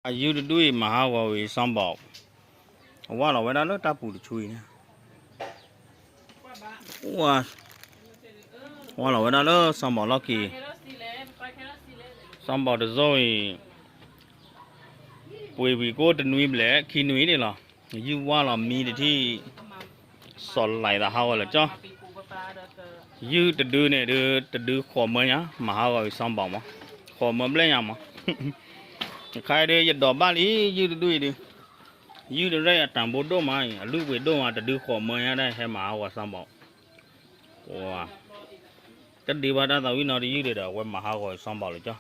အယုၢ်တဒူၣ်အံၤ မၤဟးဂီၤဝံၤ စီၤဘီၣ် ဝၢ်လီၤဝဲဒၣ်လၢတၢ်ပူၤတဆူအံၤန့ၣ်, ဝၢ်လီၤဝဲဒၣ်လၢစီၤဘီၣ်လီၢ်ခံ, စီၤဘီၣ်တစိၢ်အံၤ ပှ့ၤဝံၤကိၣ်တနွံဘျဲၣ်ခံနွံန့ၣ်လီၤ. ယုၢ်ဝၢ်လီၤမံတထံၣ် စီၤလံသးဟးဂီၤလၢာ်ကၠီ, ယုၢ်တဒုန့ၣ်ဒုး တဒုဃိးမၢညါ မၤဟးဂီၤဝံၤစီၤဘီၣ်မး, ဃိးမၢဘျဲၣ်ညါမး, တခါအံၤဒုး ယဒိးဘၣ်လံ ယုၢ်တဒူၣ်အံၤဒုး, ယုၢ်တရဲၣ်အတၢ်ဘိဒိၣ်မးအံၤ အလုၢ်ပှ့ၤဒိၣ်မး တဒုဃိးမၢညါဒၣ် ဟဲမၤဟးဂီၤစီၤဘီၣ်, တဒ့ဘၣ်တၢ်သးဝံၣ်နီတယုၢ်ဒံးဒီး အဝဲမၤဟးဂီၤစီၤဘီၣ်လၢာ်ကၠီ,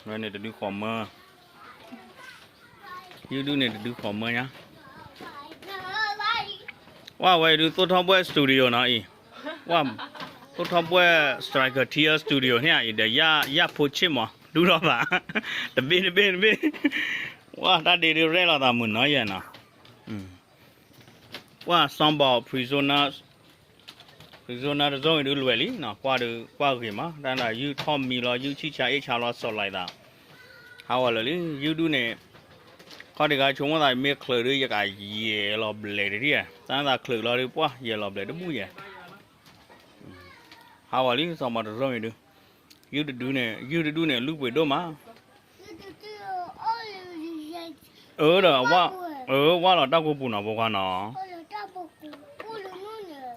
ဝဲန့ၣ်တဒုဃိးမၢ ယုၢ်ဒုန့ၣ်တဒုဃိးမၢညါ, ဝၢ်ဝဲအံၤဒုး သိၣ်ထီၣ်ဘှဲၣ် studio နီၤအံၤ, ဝၢ်, သိၣ်ထီၣ်ဘှဲၣ် Striker T L studio န့ၣ်အံၤဒီး ယၢ်ဖိဆ့ၣ်မး ဒူၣ်ထီၣ်သး, တဘ့ၣ်တဘ့ၣ်တဘ့ၣ်, ဝၢ် တၢ်ဒ့ဒုးရဲၣ်လီၤသးမုာ်နီၤယဲနီၤ, ဝၢ် စီၤဘီၣ် prisoner, prisoner တစိၢ်အံၤဒုးလွဲၢ်လံနီၤ, ကွၢ်ဒုးကွၢ်ဂ့ၤမး တၢ်ဒၣ်ယုၢ်ထီၣ်မံလီၤ ယုၢ်ဆံၣ်ဆါအ့ၣ်ဆါလီၤ စီၤလံသး ဟးဂီၤလၢာ်လံ ယုၢ်ဒုန့ၣ်, ခီၣ်ဒံးဂၤဆိကမိၣ်သး မ့ၢ်ချုးဒုး ယကယဲၢ်လီၤဘျဲၣ်တထံၣ်ဧါ, တၢ်နသးချုးလီၤဒုး ပှၢ်ယဲၢ်လီၤဘျဲၣ်တဘူၣ်ယဲၢ်, ဟးဂီၤလံ စီၤဘီၣ်တစိၢ်အံၤဒုး, ယုၢ်တဒုန့ၣ် ယုၢ်တဒုန့ၣ် လုၢ်ပှ့ၤဒိၣ်မး အၢဒီး, အၢ ဝၢ်လီၤတၢ်ကိးပူၤနီၤ ဖိခွါနီၤ,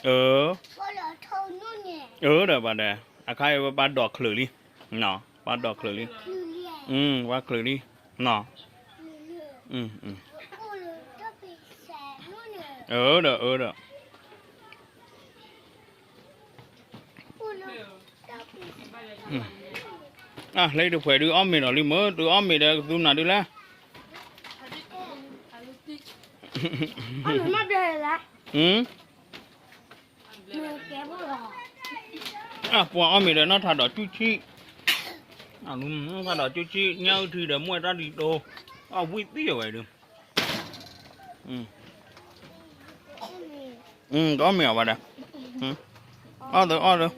အၢ, အၢဒီး ပှၤဒီး, အခါအံၤဝဲပှၤဒိးချုးလံ, ပှၤဒိးချုးလံ, ပှၤချုးလံနီၤ, အၢဒီး အၢဒီး လၢတဖှဲးဒုး အီၣ်မ့ၤဒီးလံမ့ၢ် တုၤအီၣ်မ့ၤဒီးကသူနၤဒုးလဲၣ်, ပှၤအီၣ်မ့ၤဒီးနီၢ်ထးဒီးကူၣ်ဆံၣ်, နီၢ်ထးဒီးကူၣ်ဆံၣ် ညၣ်အုၣ်ထံဒီးမွဲၢ်တၢ်ဒ်သိး, အီၣ်ဝံၣ်သံအဝဲဒုး, တအီၣ်မ့ၤအီၤဘၣ်ဒီး, အီၣ်သၢအီၣ်သၢ,